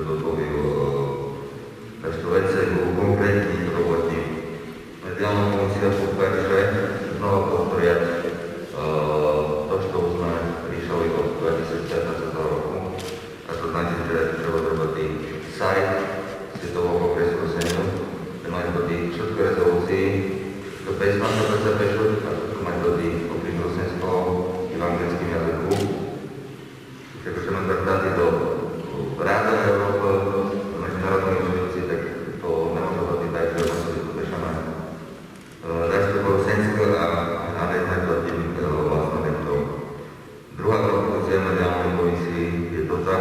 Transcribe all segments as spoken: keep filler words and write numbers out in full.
Доповів, е, дещо веце у конкретній роботі. Медіална комісія, по-перше, знову повторять, е, то, што сьме рішали од два тисячі пятнадцятого року, а то значить, же треба зробити сайт Світового конгресу Русинів, де мають бути всі резолюції, што письма, што се пишуть, а што мають бути, окрім русинського, і в англійському языку. Якщо сьме звертати до Рады Европы, до міжнародної інституції, так то не може бути так, же ми собі тут пишеме, е, дещо по русинську, а, а не знати, е, власне, ніхто. Друга пропозиція медіалної комісії є то та,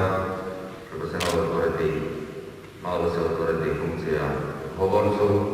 щоб се мала утворити, мала би се утворити функція говорцю,